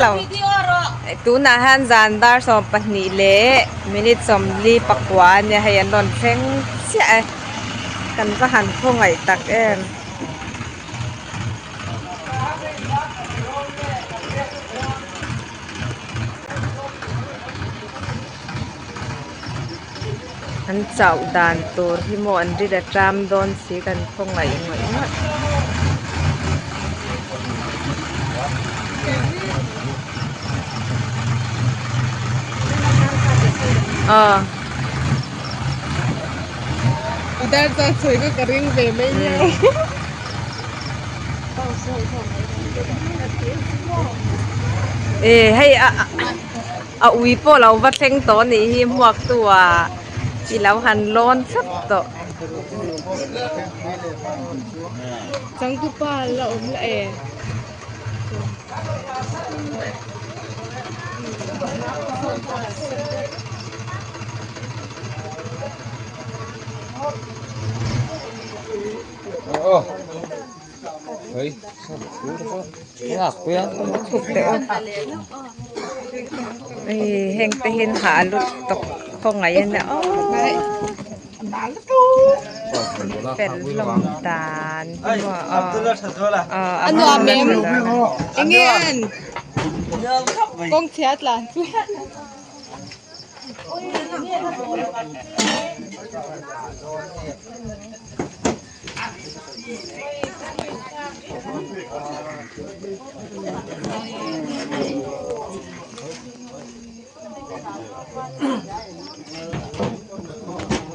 Lo. Tunah hian zan dar 12 leh minute 49 a nia hei an rawn thleng chiah e. Kan va han khawngaih tak em. An chauh dan tur hi maw an ri la ṭam dawn si kan khawngaih ngawih ngawih. Aw. Ka ring ve mai nia. E hei a a ui pawh lo va thleng tawh a nih hi hmuak tu ah i lo han lawn thlap tawh. Changtupa la awm la e. Heng te hian hah lut tawk khawngaih a nia aw fel hlawm dan hi maw aw a nuam em enge an kawng chhia tlan chu.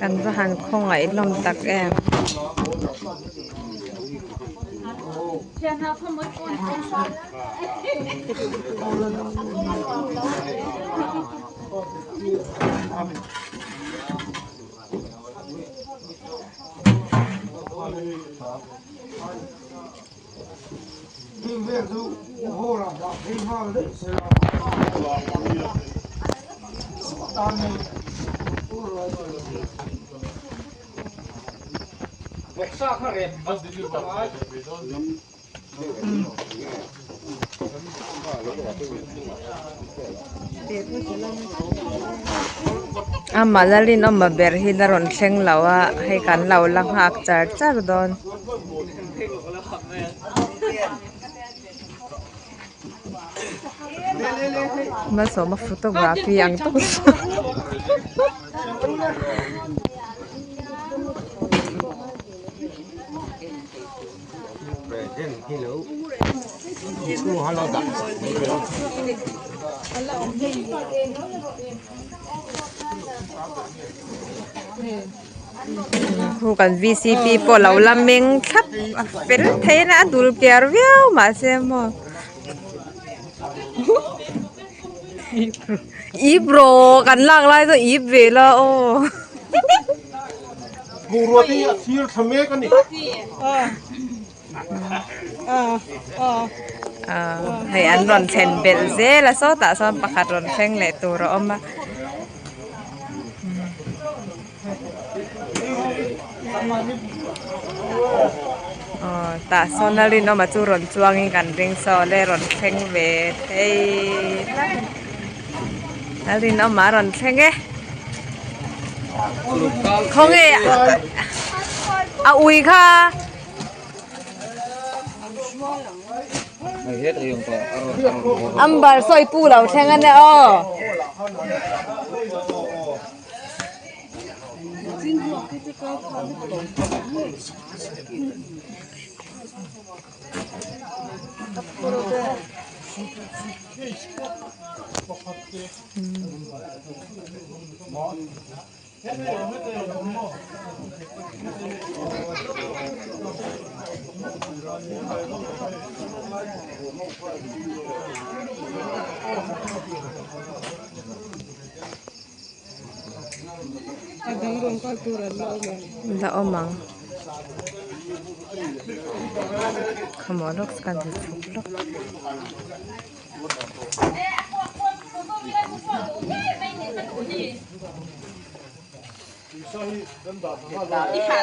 Kan va han khawngaih hlawm tak em. Amah Lalrinawma ber hi la rawn thleng lo a hei kan lo la nghak char char dawn. Malsawma photography ang tawp. Khu kan vcp pawh lo la meng thlap a fel thei a a dul kiar viau mahse maw ip rawh kan lak lai chu ip ve la aw. Bungrua te hi a thlir thla mek a ni. Hei an rawn thlen belh zel a sawtah sawn pakhat rawn thleng leh tur a awm a. Aw tah sawn a rinawma chu rawn chuangin kan ring saw le rawn thleng ve thei a rinawma a rawn thleng e. Khawnge a ui kha. Amber sawi pu lo thleng a nia aw. La awm ang khawmuah lawk kan ti chhuk lawk.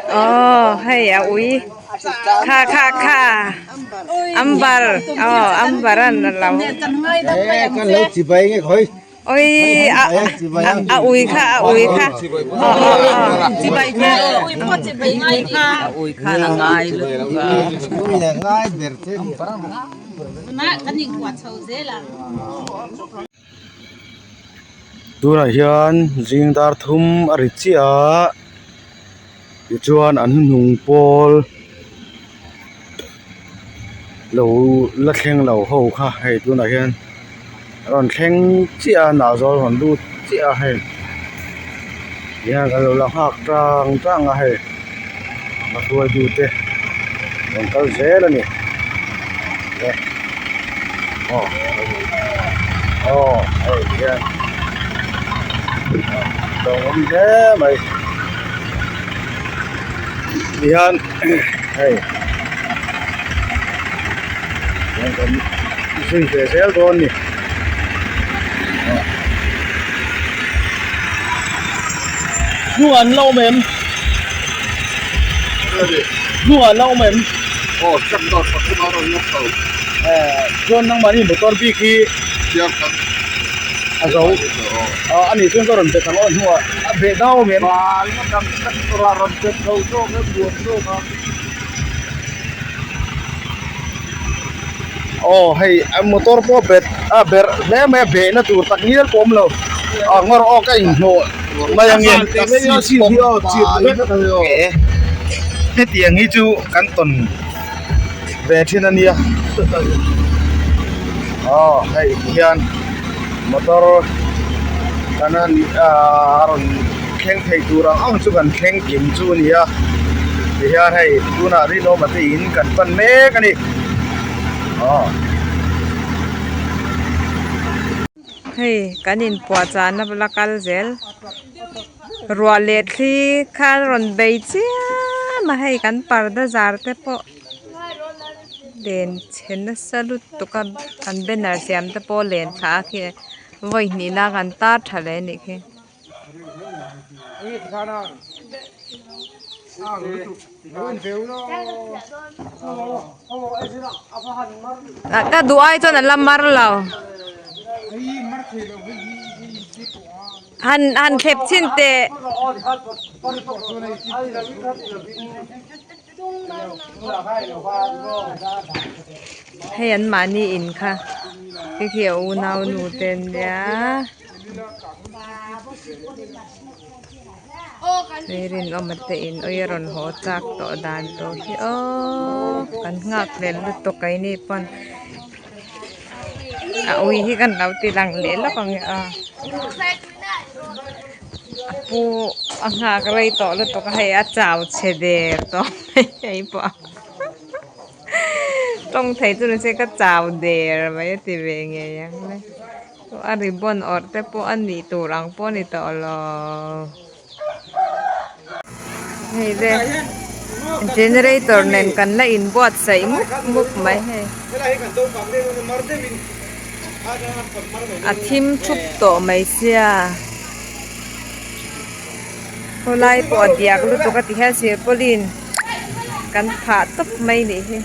Aw hei a ui. Kha kha kha Amber aw Amber an a lo oi a a ui kha a ui kha aw aw aw Tunah hian zing dar thum a ri chiah a tichuan an hnuhnung pawl lo la thleng lo ho kha hei tunah hian a rawn thleng chiah a nah zawl rawn lut chiah a hei tihian kan lo la nghak tang tang a hei a hruaitu te rawn kal zel a ni aw aw hei hian lo awm hle mai tihian hei hian kan zui ve zel dawn a ni. Hnungah an la awm em? Hnungah an la awm em? Aw tractor pakhat a rawn la chho. Eh chuan nangmahni motor bik hi Chiang kan a zo ah ani chuan ka rawn bet ang aw hnungah a beh dau awm em? Tractor a rawn bet chho zawk em nuam zawk a. Aw hei a motor pawh bet a berh hle mai a behna tur tak ngial pawh awm lo a ngawr awk a inhnawh mai ang e hetiang hi chu kan tawn ve thin a nia aw hei hian motor kan a rawn thleng thei tur ang ang chu kan thleng kim chu a ni a tihian hei tunah rinawma te in kan pan mek a ni aw. Hei kan inpuahchahna bula kal zel ruah leh thli kha a rawn bei chiam a hei kan parda zar te pawh len chhe nasa lutuk a kan banner siam te pawh len thla a khi vawi hnihna kan tar tha leh a nih khi. Ka duh ai chuan a la mar lo han han thlep chhin teh. Hei an mahni in kha khi khi a unau nu te an nia. Hei rinawma te in ui a rawn haw chak tawh dan tawh hi aww kan nghak hlel lutuk keini pawn a ui hi kan lo ti lang leh lawk ang e aw a pu a nghak rei tawh lutuk a hei a chau chhe der tawh mai hei pawh a tawng thei chu ni se ka chau der mai a ti ve ngei ang le. A ribbon awrh te pawh a nih tur ang pawh a ni tawh lo. Hei le generator nen kan la inbuatsaih mup mup mai hei. A thim thup tawh mai sia. Khawlai pawh a diak lutuk a ti hian silpauline kan phah tawp mai nih hi.